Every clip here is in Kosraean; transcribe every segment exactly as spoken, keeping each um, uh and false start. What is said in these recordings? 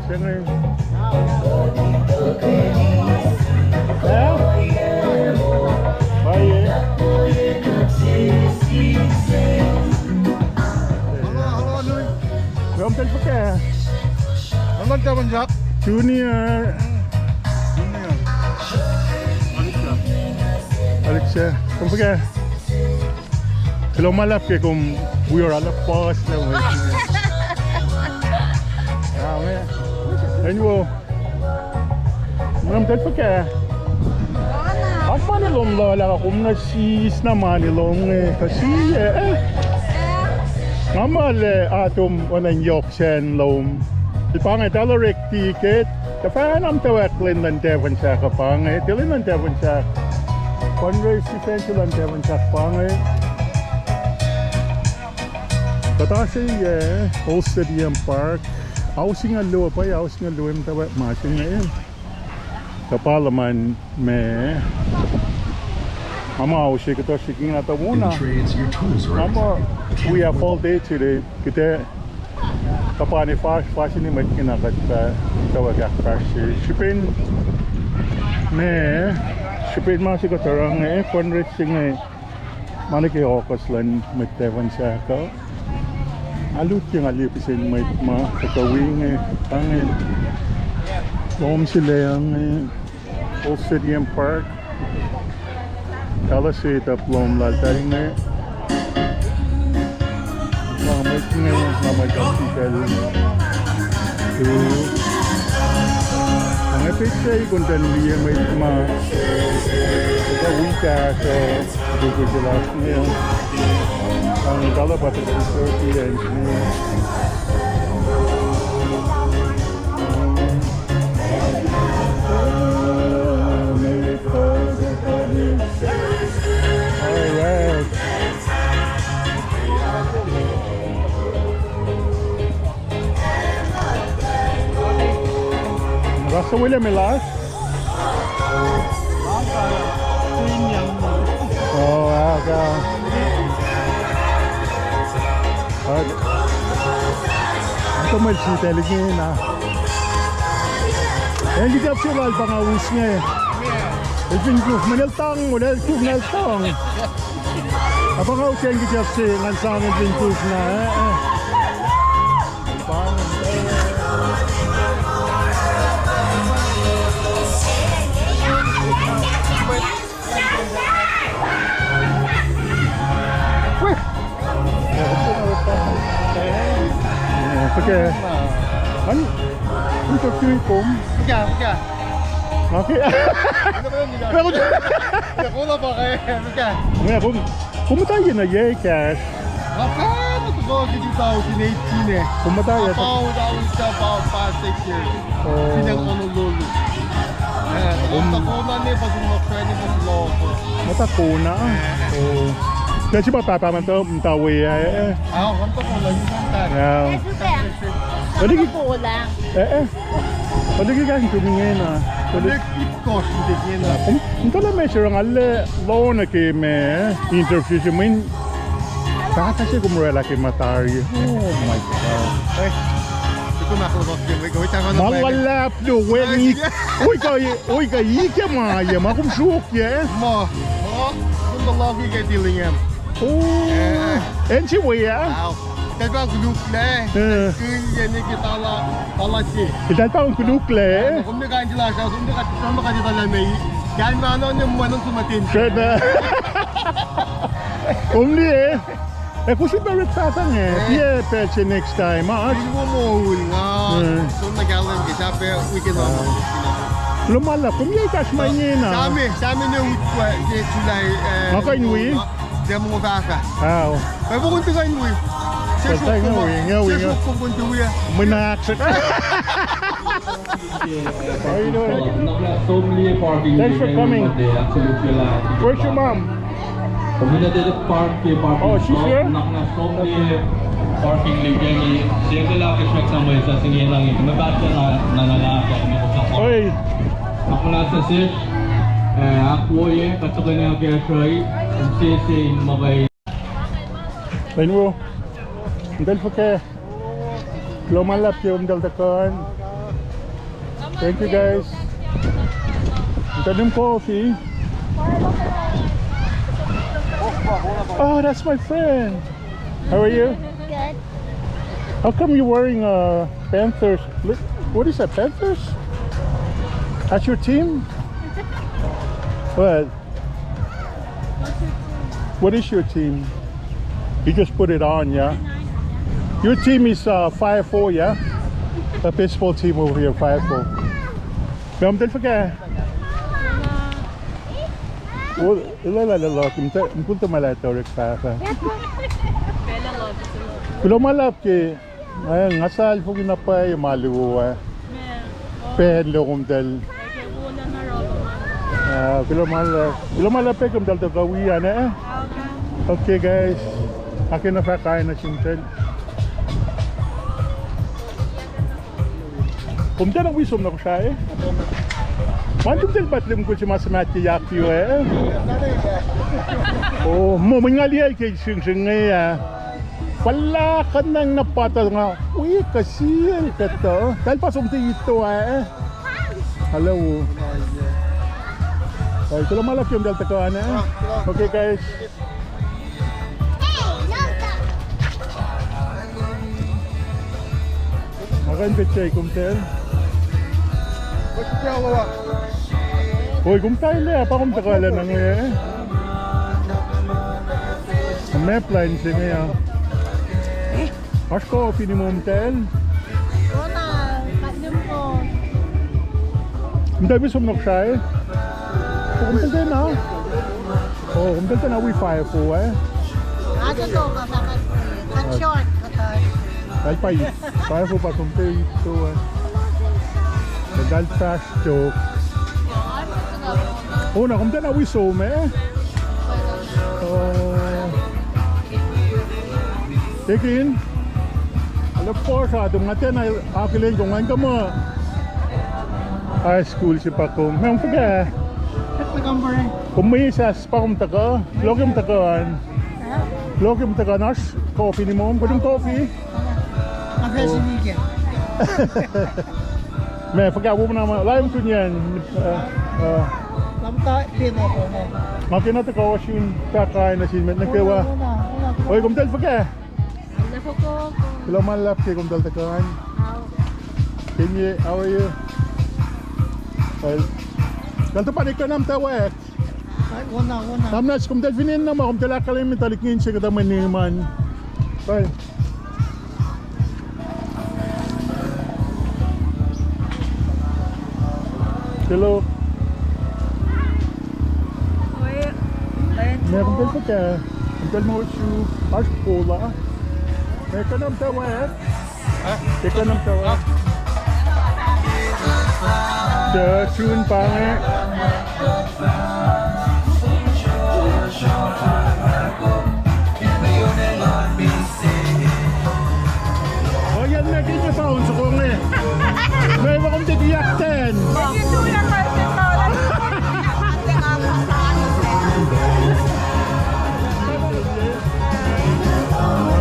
Senge. Eh? Pwacye. Hello, hello, Louis. Kom tahl fuhkah? Kom tahl fuhkah? Junior. Junior. Alexa. Alexa. Kom fuhkah? Kuloh ma luhlahp ke kom wi oruh luhpah lah. Amen. Amen. Mweyen tahl fuhkah? Oasr mani lom luhlahp, kom na sis na mani lom nge, kuh sie, eh? Nga muh lah atom oacna in yohk sacn lom. El pa inge, tahl orek ticket, tuhfahna muhtwacwacack lwen luhn Tafon Sahk uh pa inge, tiac lwen luhn Tafon Sahk. Fundraise event luhn Tafon Sahk pa inge. Kuht oasr yac, Old Stadium Park. Ao singucul luo, pwacye, ao singucul luo muhtwacwacack ma se inge. Kuh pa luhman me. Nga muh ao se kuhtuh srihk inge na tuh wona. Nga muh we have all day today. Kuht ac kapani fahsr, fahsr in mwet inge na kuht fah muhtwacwacack ahkfahsrye. Srihpen me, srihpen ma se kuht oruh inge, fundraise se inge. Ma nuh ke August luhn mwet Tafon Sahk uh. Nga lut ke nga liye pihsen mwet ma tuhkuh wi inge, pa inge. Lom se lac inge, Old Stadium Park. Tahl set up lom lal tahl inge. Nga mwet inge, nga mwet hospital. Inge petsac kon tahl liye mwet ma. Ita wi kahsruh, kuku se last meal. Ang tahl pa thirty engineer. All right. Rasa wele me last? Oh, aga. Aga. Ata mwel sita liki na. Engi jap se lal pa nga us inge. El fin kuf, men el tang, el kuf na el tang. Apa nga usen ke jap se ngan sang in fin kuf na, eh, eh. Weh. Okay. An, an, kom. Okay, okay. Nga ke. Nga ke. Nga ke. Nga ke. Kom, kom muhta ye na ye kahs. Nga pa na tuh ke two thousand eighteen eh. Kom muhta ye. About, I would say about five, six years. Oh. Sinang Honolulu. Eh, kom ta kona ne pa sun lokra ne pa sun loko. Muhta kona. Eh. Oh. Kasi pa papa muhta, muhta we, eh, eh. Ah, kom ta kona ni kom ta. Yeah. Kasi pa. Kom ta kona. Eh, eh. Kuht liki kahs in kom ingena. Kuht liki kahs in kom ingena. Kom, kom tuh lah meac se nga lah lohna ke me interview se mweyen pahpah se kom orwaclah ke ma tari. Oh my God. Eh. Ma luhlahp luo, wi, wi ka, wi ka ike ma ye, ma kom sruokyac. Ma, ma, kom tuh luhki ke Dillingham. Oh. Eh. Acn se we ah? Wow. Tahl pa koluk lah. Eh. Kihn ye niki tala, tala se. Tahl pa koluk lah. Kom ne kain jila sa, kom ne kain, kom ne kain jila me. Kain ma no ne mwenon sumatin. Srena. Kom ne, eh. Eh, kusi pa ret sasa nge. Eh. Ye patch next time, ah. Kom mo ul nga. Eh. Kom na kahlwem ke sape weekend na. Lomala, kom ye kac ma ingena. Sami, sami ne ut kwa, ke July, eh. Nga kain wi? Dem ngo fahfah. Ao. Pwacye, kom kuh in wi. Pwacye, nga wi, nga wi, nga. Kom kuh in wi. Mwe na action. How you doing? Thanks for coming. Where's your mom? Kom in the park, parking lot. Oh, she's here? Parking lot. Oi. Ak muhnahs nuh sesr, eh, ahkwoye, kuht tuhkweni akacsruhi, insese in muhkwena. Lain wo, muhtahl fuhkah? Kuloh ma luhlahp ke omtahl tuhkuh an. Thank you, guys. Got him coffee. Oh, that's my friend. How are you? Good. How come you're wearing a Panthers? Li-, what is that, Panthers? That's your team? What? What is your team? You just put it on, yeah? Your team is uh, five four, yeah? The baseball team over here, five four. Mea, mtacl fuhkah? Well, ila la la la, mtacl, mkul ta ma la torek fa fa. Kuloh ma luhlahp ke, eh, nga sal fokina pa ma luo, eh. Pacl lo komtacl. Ah, kuloh ma luhlahp. Kuloh ma luhlahp ke komtacl tuhkuh wi an, eh. Okay, guys. Akena fahk kain nuh sin mtacl. Komtacl na wi som na Kosrae? Wan komtacl pat lem kul se ma se ma ke yak view, eh? Oh, mo, mo nga liyacl ke sing sing, eh, ah. Pahlah kuhnang na pahtuh nga wi kuh siyacl kuhtuh. Tahl pa som te ito, eh? Hello. Ai, kuloh ma luhlahp ke komtacl tuhkuh an, eh? Okay, guys. Nga kuh in petsac komtacl. Oi, kom tailaclah, pa kom tuhkuh lah na inge. Map line se inge ah. Oasr coffee ni momtacl. Komtacl wi som na Kosrae? Komtacl na? Oh, komtacl na wi five four, eh? Tahl pa five four pa komtacl ito, eh. Tahl fahsr tok. Oh, na komtacl na wi som, eh? Oh. Ekin? Ala puhsra tum nga tiacna akihlen kom ngan kuh muh high school se pa kom. Mea, kom fuhkah? Kom mwesahs pa kom tuhkuh. Lokem tuhkuh an. Lokem tuhkuh an oasr coffee ni mom. Kuht in coffee. Mea, fuhkah wo na ma laim kun yen. Nga kena tuhkuh oasr in fahk kain nuh sin met nuh kwewa. Oi, komtacl fuhkah? Kuloh ma luhlahp ke komtacl tuhkuh an. Kenye, how are you? Kal tuh pa ne kuhnam tawek. Tamnas, komtacl fin acn na ma komtacl ahkkahlwemye tuhlihk ngi se kuhtuh mwe niman. Hello. Mea, komtacl fuhkah? Komtacl ma osu, oasr kola. Mea, kuhnam tawek. Ke kuhnam tawek. Sun pa inge. Oh, yan ma ke pound soko inge. Mea, ma kom teti yak ten.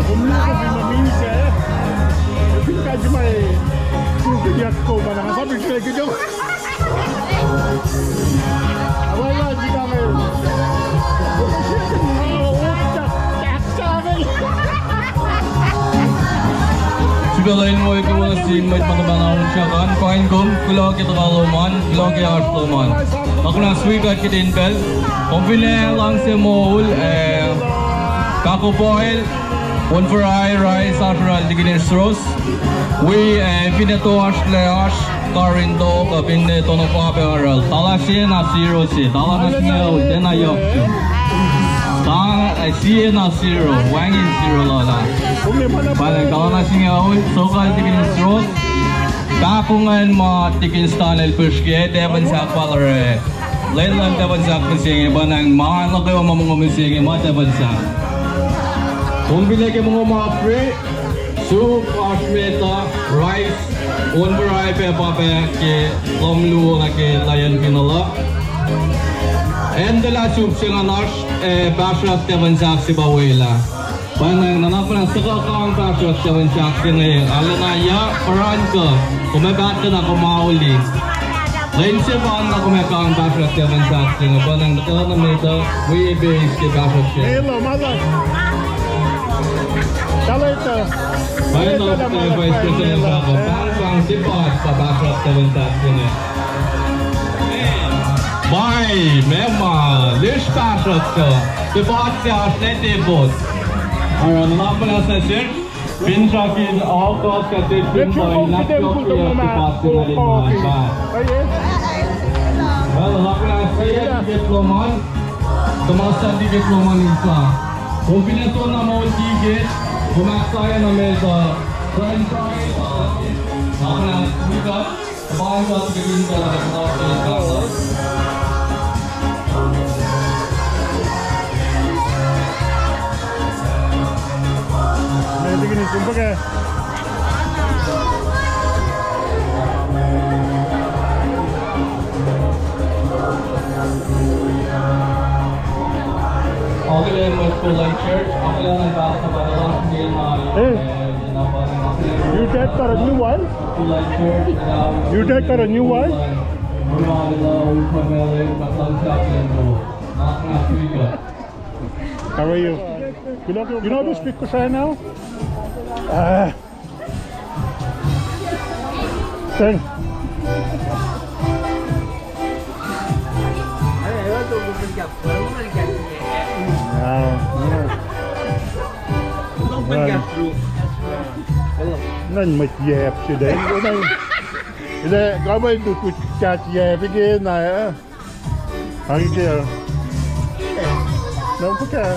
Kom luo kom ma minse. Fin kac ma e. Kom teti yak kom ma na ma sabi ke ke. Sifacna in wo ke wona sin mwet ma tuhpan aun sakan pain kom, kuloh ke tuhka lom an, kuloh ke oasr lom an. Nga kuloh sweetheart kihtin pacl. Kom fin ac luhngse moul, eh, Taco Boil, Onverai, rice, oasr oral tikine sros. Wi, eh, fin etuh oasr lah oasr karin tok, uh, fin etuh na pape oral. Tala sie na zero sie, tala na singucul, tiacna yohk se. Tala, eh, sie na zero, wacngihn zero lala. Pwacye, tala na singucul, sokal tikine sros. Taco ingacn ma tikin stan el pihsrke, tafan sahk pa lore. Lwen luhn tafan sahk mihsenge, pa nang ma nuh kwewa ma mongo mihsenge, ma tafan sahk. Kom fin ac ke mongo ma free, soup, oasr meta, rice, Onverai pac papac ke lohm luo nuh ke layen kinuhla. Acn tuh lah soup se ngan oasr, eh, pahsrot tafan sahk se pa welah. Pa nang nuhnak muhnahs tuhkuh kang pahsrot tafan sahk se inge, alena ya, poran kuh, kom ac pahtlac na kom auli. Lwen se pa na kom ac kang pahsrot ke lwen Sactseng, pa na muhta na met uh, wi eis ke pahsrot se. Hello, mother. Hello, sir. Hello, Vice President Raka. Pahng, pahng se pa, pa pahsrot ke lwen Sactseng. Mai, mema, lish pahsrot se. Se pa se oasr ne tepot. Oruh, nuhnak muhnahs nuh sesr. Finsrak in August ke tepot, pa in akkiyac se pa se na lwen ma. Well, nuhnak muhnahs ke tiket lom an. Tuh ma sa tiket lom an in sa. Kom fin ac soenna moul tiket, kom ahksahfyelah na met uh, franchise, uh, nuhnak muhnahs wi kuht. Hey. Your dad got a new wife? Your dad got a new wife? How are you? You know, you know how to speak Kosrae now? Ah. Thank. Ah, ah. Ngan mwet yac se inge. Elac, kawuck tuh tuh kat yac fike na, eh? How you do? No, okay.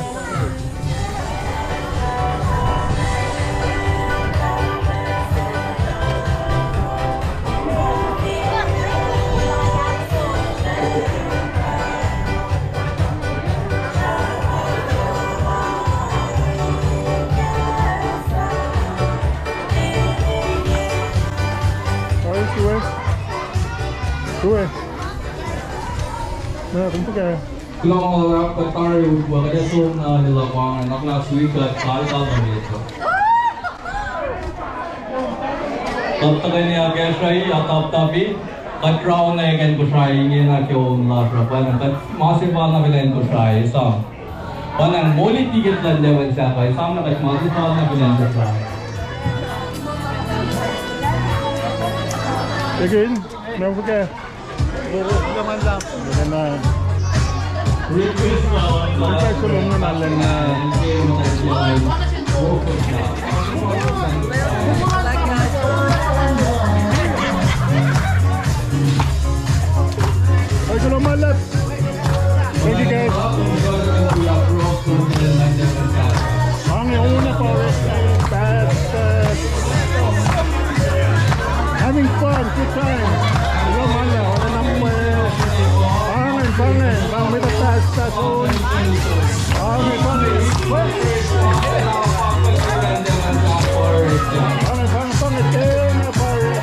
How is it? Kuloh ma luhlahp, kuht tari utwe, kuht ac som nuh luhpan, nuhnak muhnahs wi kuht, kalkal nuh met uh. Kuht tuhkweni akacsruhi, ataptapi, kuht raunakihn Kosrae ingena ke on lasr uh, pwacnwacng kuht ma sefanna fin acn Kosrae, esam. Pwacnwacng moli tiket luhn Lewin Saka, esam na kuht ma sefanna fin acn Kosrae. Again, memang pakai. Thank you, guys. Ang una pa wrestling, basket. Having fun, good time. Ilo mana, wala na mwe. Pangen, pangen, pang mita pass, pass on. Pangen, pangen. Pangen, pangen, pangen, pangen.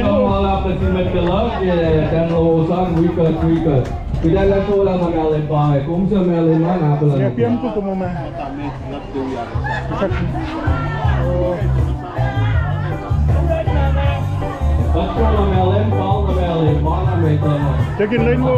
Lwelah pac sin mwet ke luhk, eh, tanlo osan, wi kuht, wi kuht. Kuht ac lah sola ma kahlwem pa, eh, kom suc mahlwem an, apel an. P M ku kom ma. Thank you. Tekin lwen wo.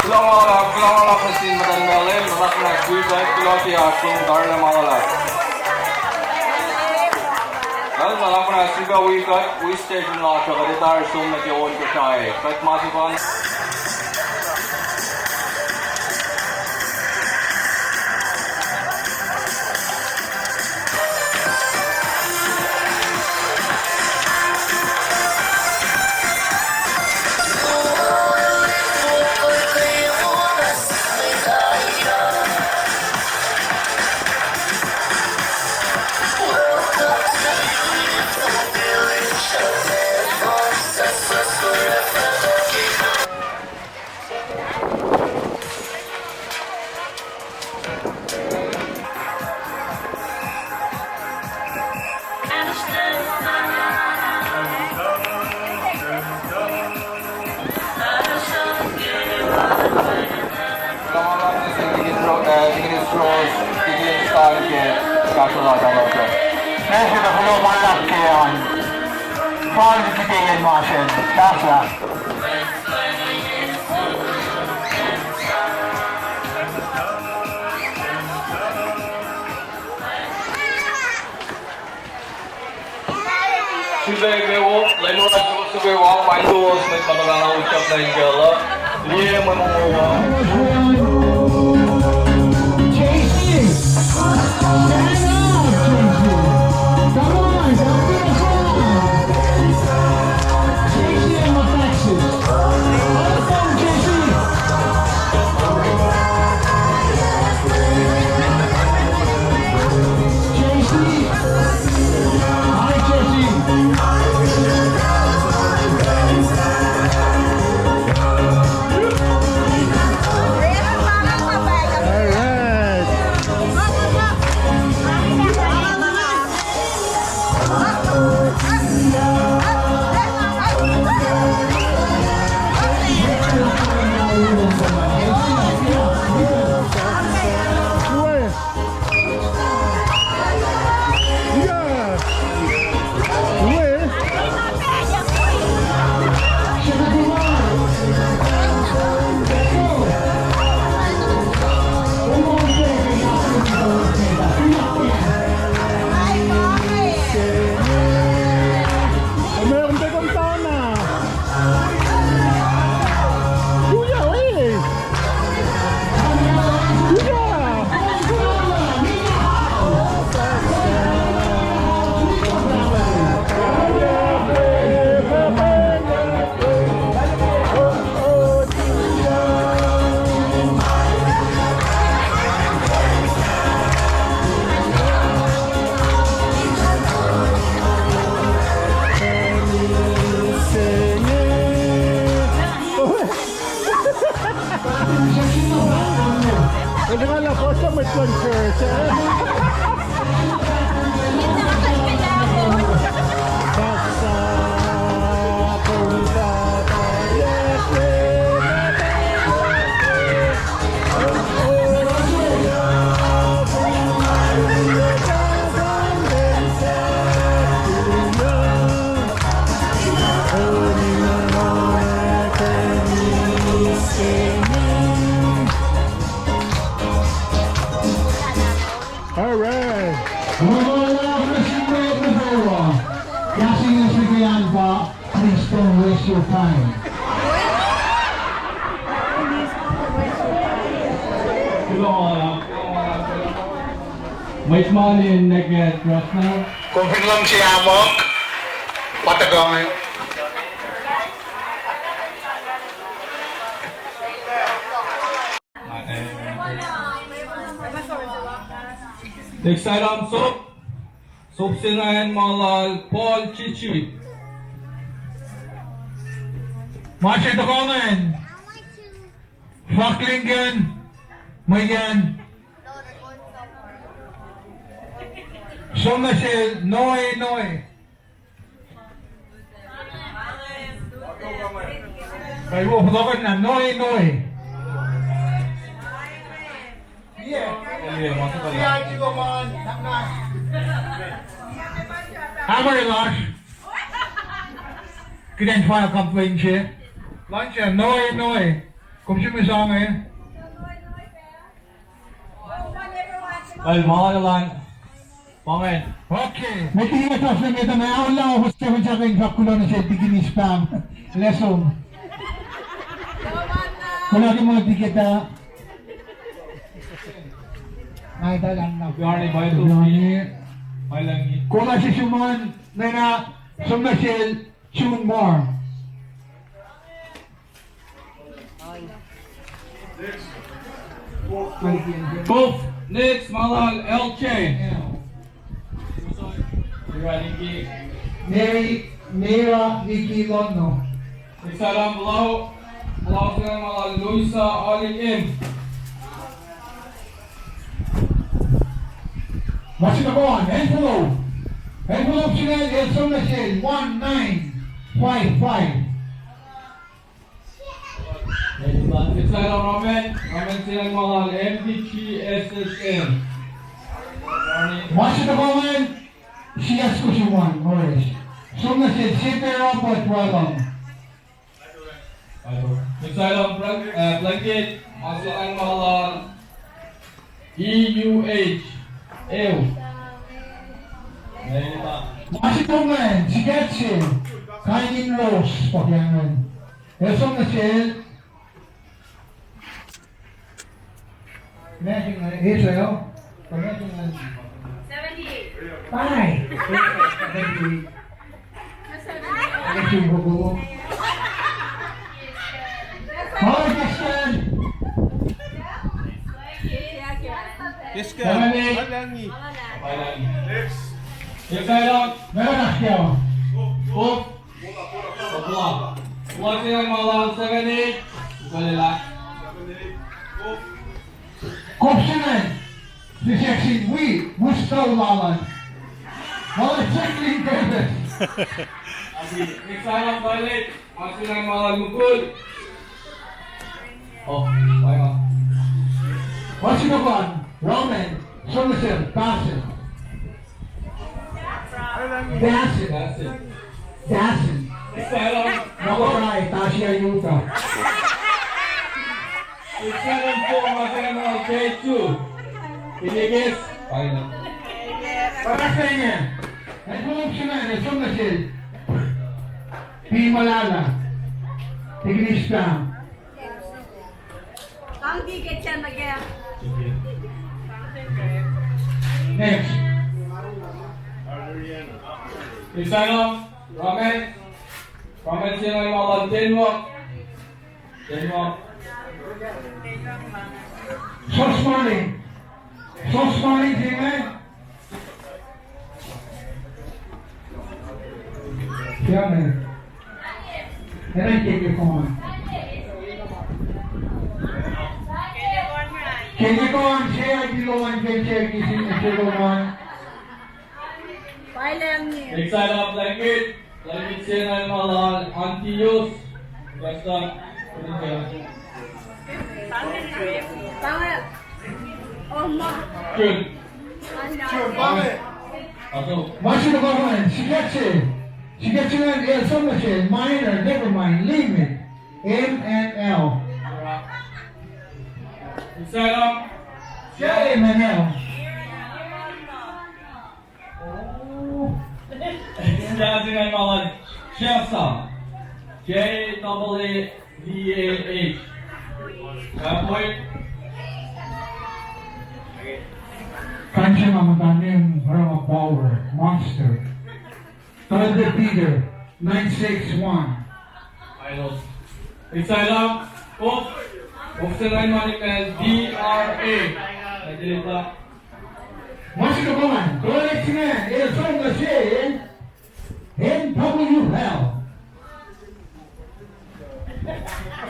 Kuloh ma luhlahp, kuloh ma luhlahp nuh sin muhtuhn Malem, nuhnak muhnahs wi kuht, kuloh ke oasr lom, tarilacna ma luhlahp. Well, nuhnak muhnahs wi kuht, wi station lasr uh, kuht etuh som nuh ke on Kosrae. Kuht ma sefanna. Fal kihtin mahsen, sasa. Sifilpac wo, Lemuel Joseph Ewa, pain kowos mwet ma tuhkuh na utyak nuh in kuhla. Liye mwe mongo. All right. Please don't waste your time. Mwet ma len nwe ke Trustner. Kom fin luhngse amok, patuh kuh inge. Next item, sop. Sop se ingacn ma lal Paul Chichi. Ma se tohkoh ingacn. Faklingan, Mweyen. Som nuh sel Noi Noi. Kai wo fotokan na Noi Noi. Amare lasr. Kuht in file complaint se. Lain se Noi Noi. Kom srihke sang e. Well, ma lain. Pangen. Okay. Met liki etuh se met ma aolla office seven sakin fahk kuloh nuh sel Tikinis Pam. Lesom. Kuloh ke ma tiketa. Nai talan na. Bjarni Bible. Bjarni. Mailangi. Kola sesumon nena som nuh sel June Moore. Kof, next, ma lal L J. Mary, Mira Vicky Lono. Excited on below, below se ma lal Luisa Oli M. Ma se tohkoh an, envelope. Envelope se ingacn el som nuh sel one nine five five. Excited on Roman, Roman se ma lal M D G S S M. Ma se tohkoh an, sias kusuman, Morris. Som nuh sel Sipero Potwalong. Excited on blan-, uh, blanket, ma se ma lal E U H. Eu. Ma se tohkoh an, sikat se, Kainin Rose, Pakiangan. El som nuh sel. Imagine, uh, Israel. Imagine, uh, seventy-eight. Bye. Seventy-eight. Seventy-eight. All right, next one. Yes, sir. Seventy-eight. Next. Yes, sir. Next. Four. Four. Four se ma lal seven eight. Kof se ingacn. Sisaksin wi, wi stau lalan. Lalan Jacqueline Davis. Abi, next item, toilet. Ma se ingacn ma lal mukul. Oh, why not? Ma se ingacn, Roman, Somerset, Basil. Dasin. Dasin. Dasin. Malachi, Tasia Yuta. Seven four, Masengan K two. Ilikis. Final. Parasanya. Envelope se ingacn, Somerset. P. Malala. Tikinis Pam. Next. Isaiah, Ramen, Ramen se ingacn ma lal Denmark, Denmark. Sosmani. Sosmani se ingacn. Tiac meac. Enenuh Kenye Kon. Kenye Kon, se aiki lom an ke se kisi ne se lom an. Excited up like it. Like it se ingacn ma lal Antios. Pastor. Good. Ma se ingacn, sikat se. Sikat se ingacn, el som nuh sel, minor, never mind, limit. M N L. Excited up. J M N L. Oh. Sikat se ingacn ma lal Jessa. J double A V A H. Kapoit. Kain se ma muhta name oruh ma power, monster. Third Peter nine six one. Idols. Excited up. Op. Op se ingacn ma lal D R A. Adela. Ma se ingacn, correct ingacn, el som nuh sel N W L.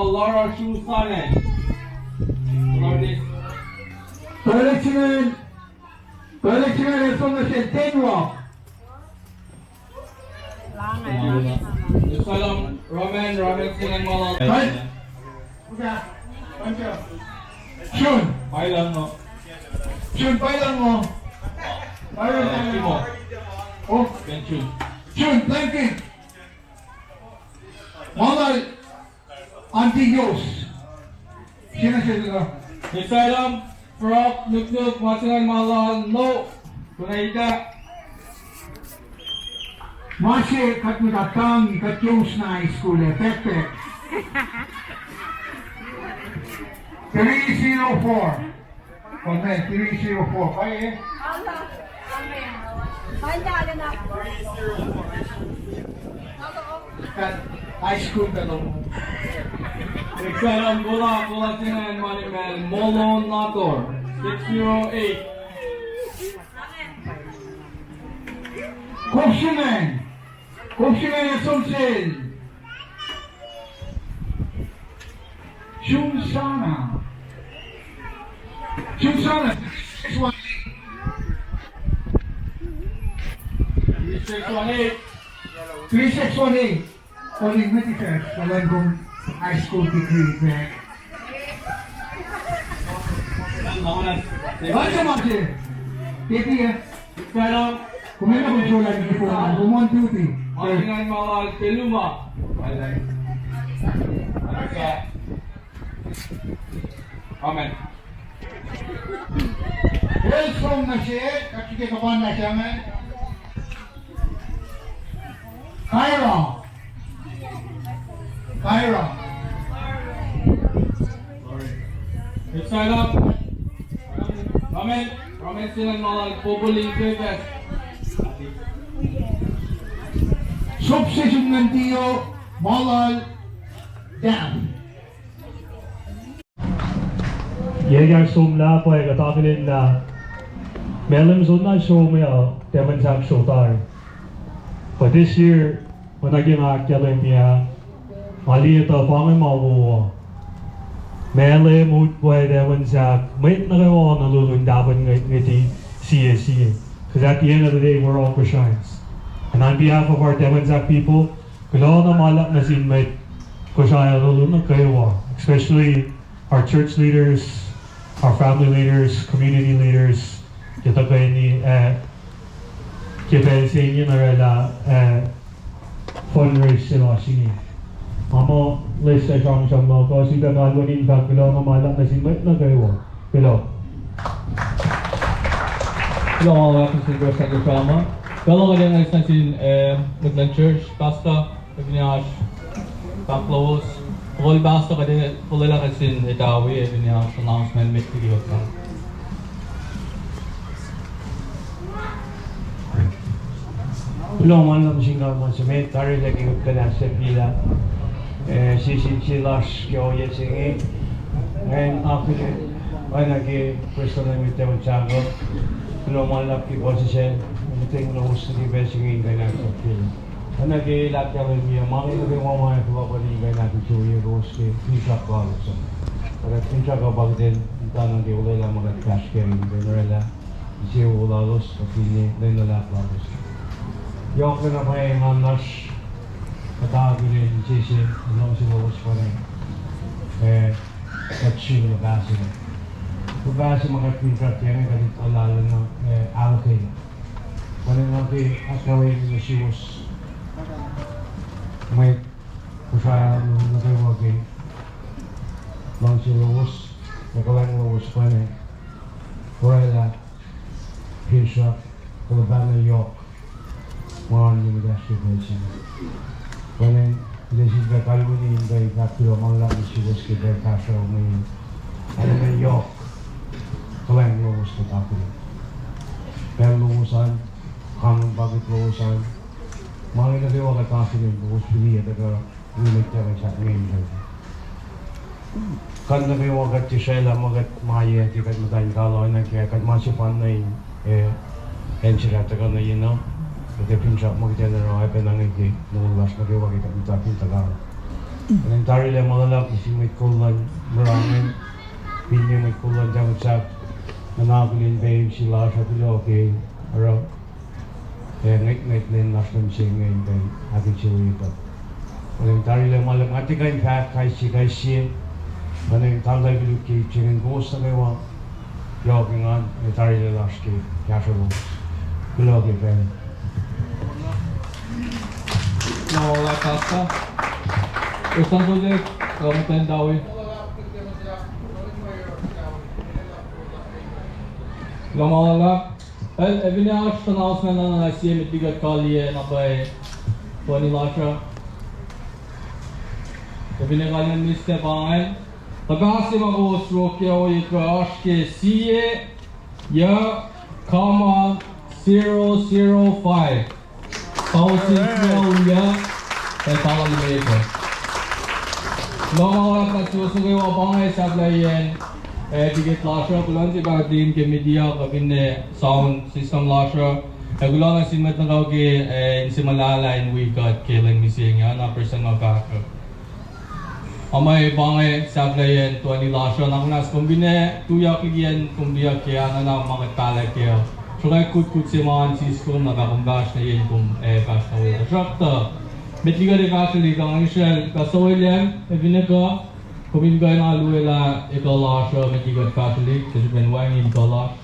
ma Lara Shusanen. Tuhlihk se ingacn, tuhlihk se ingacn el som nuh sel Denrock. Efuh lom Roman, Roman se ingacn ma lal. Sun. Pailango. Sun Pailango. Pailango. Oh. Ben Sun. Sun, thank you. Ma lal Antios. Sina sesela. Efuh lom Frog Nuknuk, ma se ingacn ma lal no. Kuna ita. Ma se kuht muhta tang, kuht kowos na high school ah, backpack. Three zero four. Comment, three zero four. Pwacye? Kuht high school pa lom. Efuh lom Kola, Kola se ingacn ma nimet Molon Nator, six zero eight. Kofsingen. Kofsingen el som sel Sumsana. Sumsana, three six one eight. Three six one eight. Three six one eight. Oli meti fes, kalen kom high school degree back. Lan sa ma se. Tepi ah. Efuh lom Kom enenuh in srolah liki phone, kom on duty. Martin Malal Peluma. Amen. El som nuh sel, kuht srihke kuhpan nuh sel, amen. Kyra. Kyra. Let's stand up. Amen. Amen. Sinan Malal Popoli Pepe. Sop se sum ngan tiyo, Malal Dam. Yac kahsr somlah pa kuht akihlen lah Malem soenna som ah, Tafunsak srotari. But this year, oacna ke nga ahkkahlwemye ah, nga liye tuh pa inge ma wo uh. Malem, Utwe, Tafunsak, mwet nuh kwewa na lulun tahfuhn ngwet, ngwet sie sie. 'Cause at the end of the day, we're all Kosraeans. And on behalf of our Tafunsak people, kuloh na ma luhlahp nuh sin mwet Kosrae lulun nuh kwewa, especially our church leaders, our family leaders, community leaders, ke tuhkweni, eh, ke pacl se inge in orwaclah, eh, fundraise se lasr inge. Nga muh lwelah sramsram luhk uh, sifilpac kalweni in fahk kuloh na ma luhlahp nuh sin mwet nuh kwewa. Kuloh. Kuloh ma luhlahp nuh sin Prestuhn Kosrae. Kuloh kuht enenuh nuh sin, eh, mwet luhn church, pastor, ac finne oasr fahk lowos. Kol pastor kuht ac fuhlwelah nuh sin Etawi, ac finne oasr announcement met liki kuht. Kuloh ma luhlahp nuh sin God ma se met, tarilac ke kuht kuh in ahsor pilah, eh, sie sin sie lasr ke ohiyac se inge. Ngan akihlen oacna ke prestuhn luhn mwet Tafunsak uh. Kuloh ma luhlahp ke puhsisacl, muhtweng lowos nuh ke pacl se inge in kuh in ahsor pilah. Oacna ke el ahkkahlwemye, ma inge nuh kwewa ma ac fohlohkohni in kuh in ahkinsewowoye kowos ke finsrak lalos uh. Ac kuht finsrak uh pa kuht in muhta nuh ke olwelah ma kuht fahsr kac in kuh in orwaclah insewowo lalos, kuh finne lwen luhlahp lalos. Yohk na pwacye engan lasr, kuht akihlen insese luhngse lowos pwacnwacng, eh, kuht sun luhpah se. Luhpah se ma kuht finsrak kac inge kuht etuh lah na, eh, ahluhkwelah. Pwacnwacng nga ke ahkkahlwemye nuh suwos mwet Kosrae nuh kwewa ke luhngse lowos, ac kuhlwacng lowos pwacnwacng orwaclah finsrak, kuh luhpah na yohk ma oan liki kahs ke pacl se inge. Pwacnwacng, kuht ac sifilpac kalweni in kuh in fahk kuloh ma luhlahp nuh suwos ke pacl fahsruh inge. Ac na yohk kuhlwacng lowos kuht akihlen. Pacl lowos an, common bucket lowos an, ma inge nuh kwewa kuht akihlen kowos fihliyac tuhkuh wi mwet Tafunsak inge in kuh. Kuht nuh kwewa kuht tiac srwaclah ma kuht ma yac ke kuht muhta in kalo na ke kuht ma sefanna in, eh, acn se kuht tuhkuh nuh ye na. Kuht ac finsrak ma kuht ac oruh, ac pacna inge ke moul lasr nuh kwewa ke kuht muhta fin tuhkuh. Kuht in tarilac ma luhlahp nuh sin mwet kol luhn mura ingacn, finne mwet kol luhn Tafunsak, nuhnak lun pac M C lasr uh, kuloh ke oruh ac ngwetngwet lwen lasr lom se inge in kuh in ahkinsewowoye kuht. Kuht in tarilac ma luhlahp, nga tiac kuh in fahk kais sie kais sie, kuht in tarilac koluk ke ip se inge, kowos nuh kwewa yohk engan, ac tarilac lasr ke kahsruh lowos. Kuloh ke pacl. Kuloh ma luhlahp, Pastor. Prestuhn Sojek, kuh Muhtwacn Tawi. Kuloh ma luhlahp. Ac, ac finne oasr announcement na nuh sie met liki kuht kaliyac na pwacye toeni lasr uh. Ac finne kalmacn mihslac pa ingacn. Tuh pahs se ma kowos sruokyac ohiyac kuh oasr ke sie yuc, comma, zero zero five. Tausin yac, ac tausin limekohsr. Kuloh ma luhlahp nuh suwos nuh kwewa. Pa inge sahflahiyacn, eh, ticket lasr uh, kuloh nuh sin pac team ke media, kuh finne sound system lasr uh. Ac kuloh nuh sin mwet nuh kwewa ke, eh, inse muhlahlah in wi kuht ke lwen mihsenge, na prestuhn ma fahk uh. Ac ma pa inge sahflahiyacn toeni lasr uh, na kunacsr kom finne tuyak liki acn kom tuyak kac ah, na ma kuht pahlah kac uh. Sruhkwack kutkut se ma oan siskom, na pa kom fahsr nuh yen kom, eh, fahsr nuh we. Tuhsruhktuh met liki kuht ac fahsrelihk uh, nga srihke in kuh suwelem, ac finne kuh, kom in kuh in alu lah ekuh lasr uh, met liki kuht fahsrelihk, ke srihpen wacngihn kuh lasr.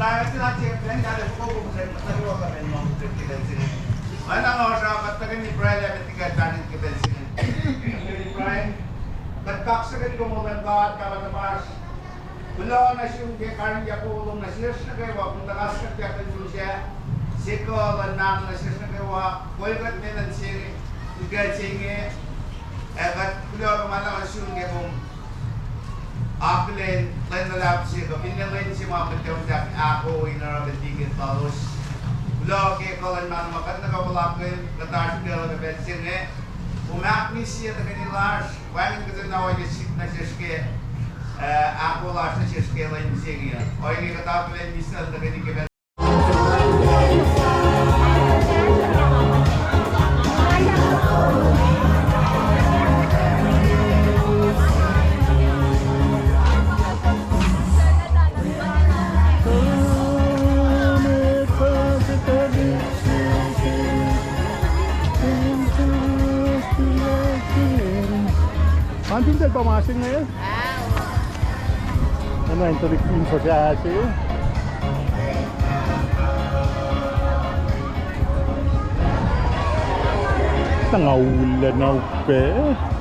Pahpah, kuht tuhkweni pruhe, kuht kaksakihn kom, Leum God, Pahpah tuhmasr. Kuloh nuh sum ke karihngihnyuck lom nuh sesr nuh kwewa, kom tuhkuh siyuck ke mihs se kuh luhn mahno nuh sesr nuh kwewa, kol kuht me lwen se, ke se inge, ac kuht kuloh ke ma luhn sum ke kom akihlen lwen luhlahp se kuh finne lwen se ma muhtwacwacack ahko in oruh pac tikin lalos. Kuloh ke kuh luhn mahno ma kuht nuh kwewa puhlakihn, kuht oasr ke pacl se inge. Kom ahkmihsye tuhkweni lasr, wacngihn kuht in ohiyac sihk nuh sesr ke, eh, ahko lasr nuh sesr ke lwen se inge. Ohinge kuht akihlen mihs se tuhkweni ke pacl An fin pa ma se inge? Oacna in tuhlihk fin sasuc se. Tuh nga ullac na upac.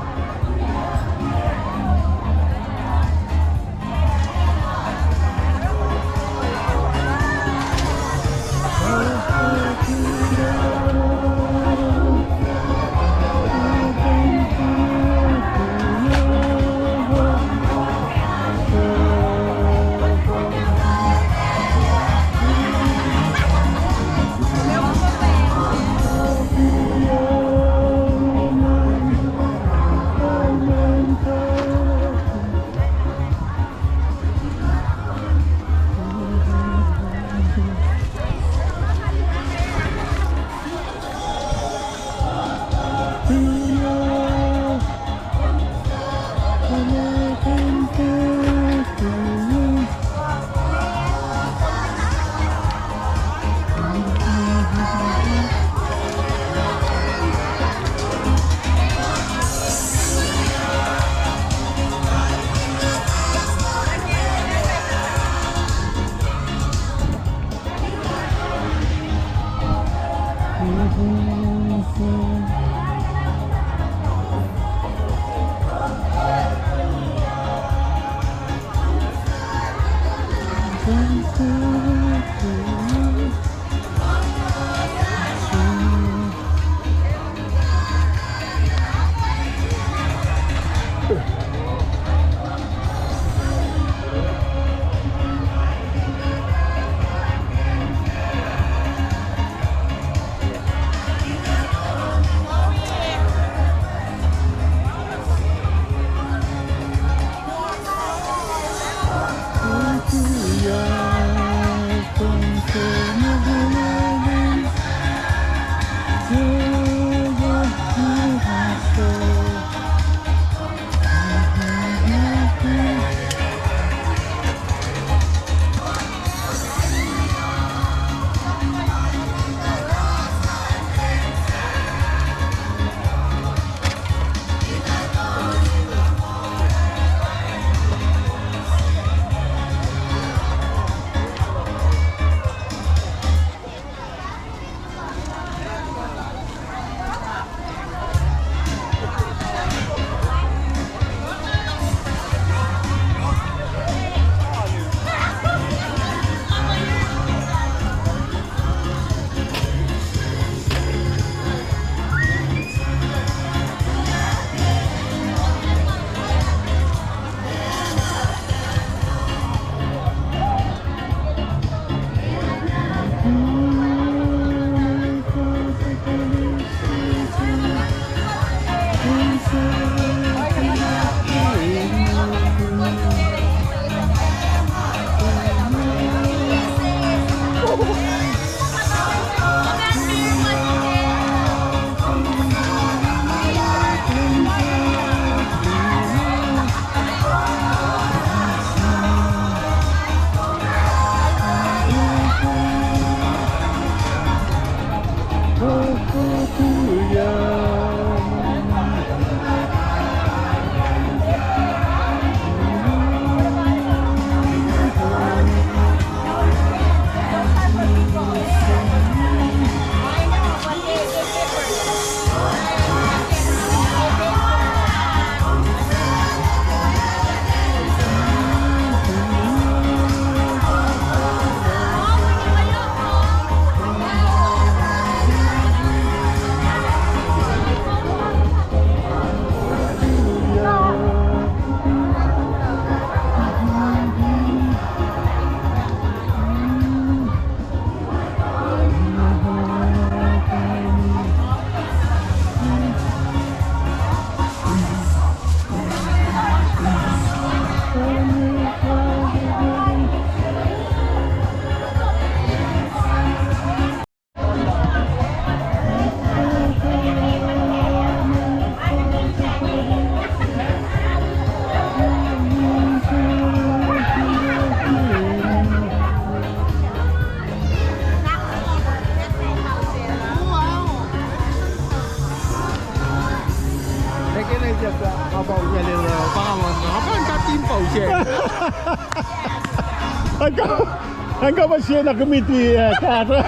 Nga pa sie na committee, eh, kahsruh.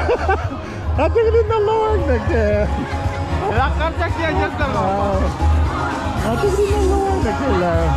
Nga tuhkweni na lohng nuh ke. Nga tuhkweni na lohng nuh ke lah.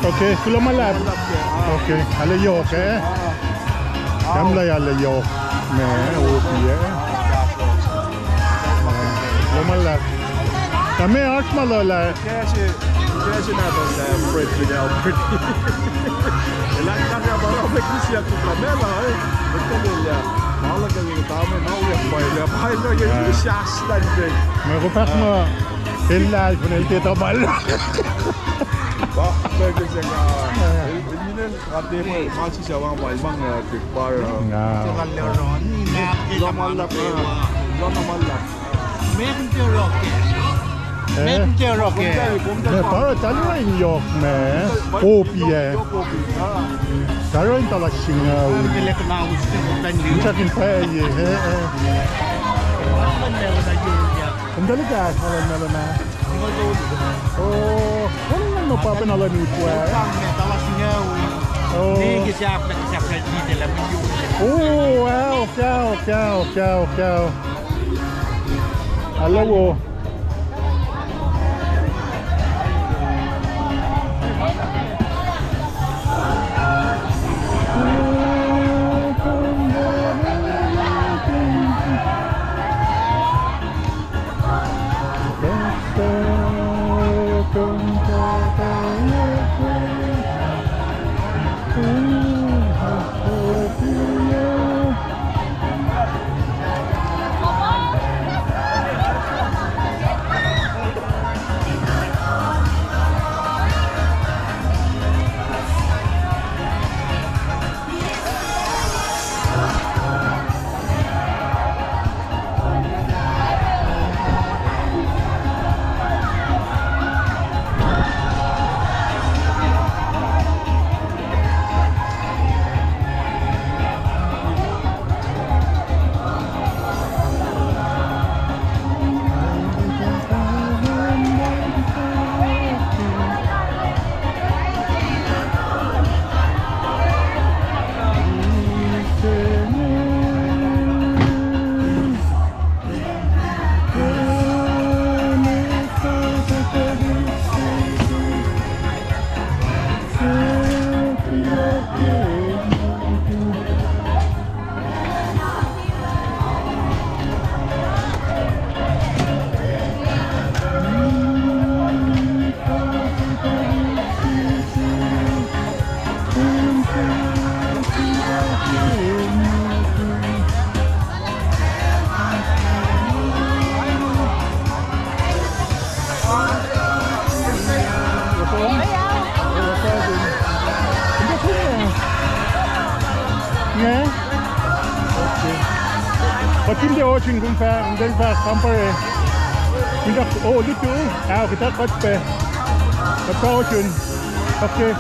Okay, kuloh ma luhlahp. Okay, arlac yohk, eh? Tamlah arlac yohk. Ma, opi, eh? Kuloh ma luhlahp. Tame oasr ma luhlahp. Kahs, kahs na tuh, uh, Fred Fidel Freddy. Elan kahsruh pa orekma siyuck tuh meac lah, eh? Mwet uh lwelah. Ma luhk uh tame na orekma lah. Pa na ye saslan te. Ma kom fahk muh el lahlfon el tiac tuhmal. Pa, pa ke se nga, el, el mine, nga tiac ma, ma sisacwang ma el mang, uh, ke par, uh, nga. Kuloh ma luhlahp, uh, kuloh ma luhlahp. Meac kom tiac oruh ke? Eh? Meac kom tiac oruh ke? Meac, pa talu in yohk ma. Opi, eh. Talu in talas singucul. Kom tiac kuh na us ke kom tani. Kom tiac kuh in pwacye, eh, eh. Kom tuhlihk ah, ma luhn, ma luhn ah. Oh, kom na pa pacna luhn us ah. Oh. Oh, wow, wow, wow, wow. Hello. Inge? Okay. Kuht fin tiac ohsun, kom fah, kom fah kampare. Fin tiac, oh, lutu. Ao, kuht ac kuht pac. Kuht fah ohsun. Okay.